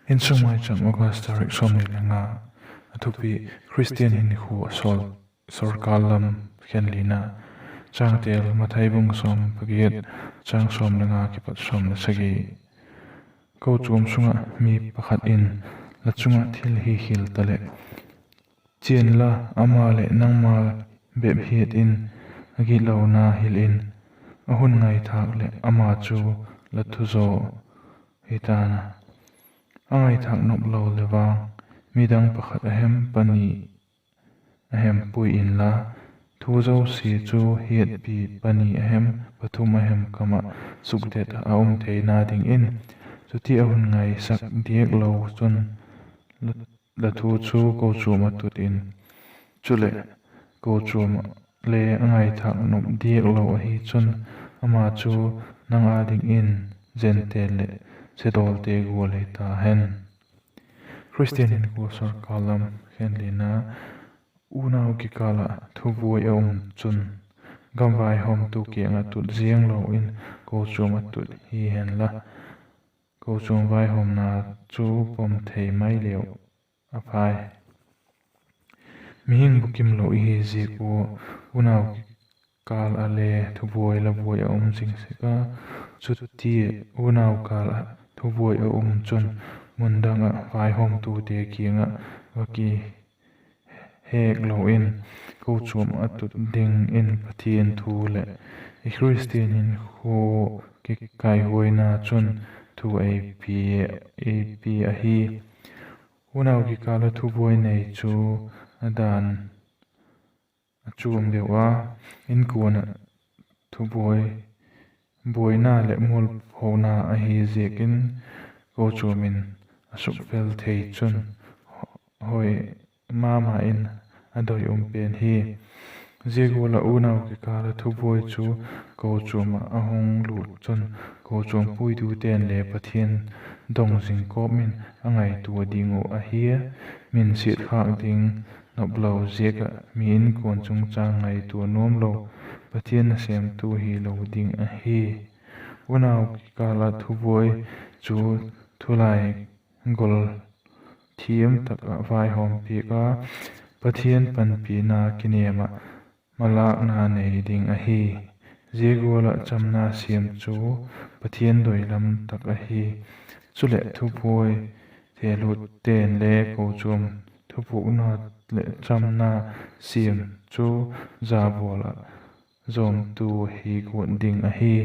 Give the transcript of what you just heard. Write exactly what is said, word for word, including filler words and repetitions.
Insung Maicham, August tarik sawmni le nga. A thupi: Khristian hinkhua, sawrkâl lam khenlina. Changtel: Mathai bung sawm pagiat, chang sawm le nga kipat sawm le sagi. Kochuam sung ah mi pakhat in la chung ah thil hi khial taleh, chia inla, ama leh nangma bep hiat in, a gitlona hil in, a hun ngaithâk leh ama chu la thuzaw hi ta'n a. A ngaithâk nop lo leh vang, midang pakhat a hem pani a hem pui inla, thu zosia chu hiatpi pani a hem pathum a hem kam ah sukdet ah a um theina dingin. Chuti a hun ngaisak diak lo chun la thu chu kochuam ah tut in. Chuleh, kochuam ah le a ngaithâk nop diak lo ahi chun, ama chu nang â dingin Gentile leh sedawlte gual hi ta hen. Khristian hinkhua, sawrkâl lam khenlina. Unau kikâl ah thubuai a um chun, gam vaihawmtu kiang ah tut ziang lo in kochuam ah tut hi henla, kochuam vaihawmna chu pom thei mai leu a phai. Mihing bukimlo i hi ziak ua, unau kikâl ah le thubuai la buai a um zing sek a. Chuti unau kâl ah thubuai a um chun, mun dang ah vaihawmtute kiang ah va kihek lo in, kochuam ah tut dingin Pathian thu leh i Khristian hinkhua kikaihuaina chun thu ei pia ahi. Unau kikâl ah thubuai nei chu a dan a chuam deu a, inkuan ah thubuai, buaina leh mualphona ahi ziakin, kochuam in a sukpel thei chun hoi ma ma in a doi um pen hi. Zia gual ah unau kikâl ah thubuai chu kochuam ah a hung lût chun, kochuam puitute'n le Pathian dong zing kawm in a ngaitua ding uh ahi. Min siat khâk ding nop lo ziak ah mi inkuan chungchâng ngaitua nuam lo, Pathian nasêmtu hilo ding ahi. Unau kikâl ah thubuai chu thulai gol thiam tak ah vaihawm piak a, Pathian panpina kinêm ah malâkna nei ding ahi. Zia gual ah chamna siam chu Pathian doi lam tak ahi. Chuleh, thubuai thelute'n le kochuam thupukna leh chamna siam chu jabawl ah zawmtu hi guat ding ahi.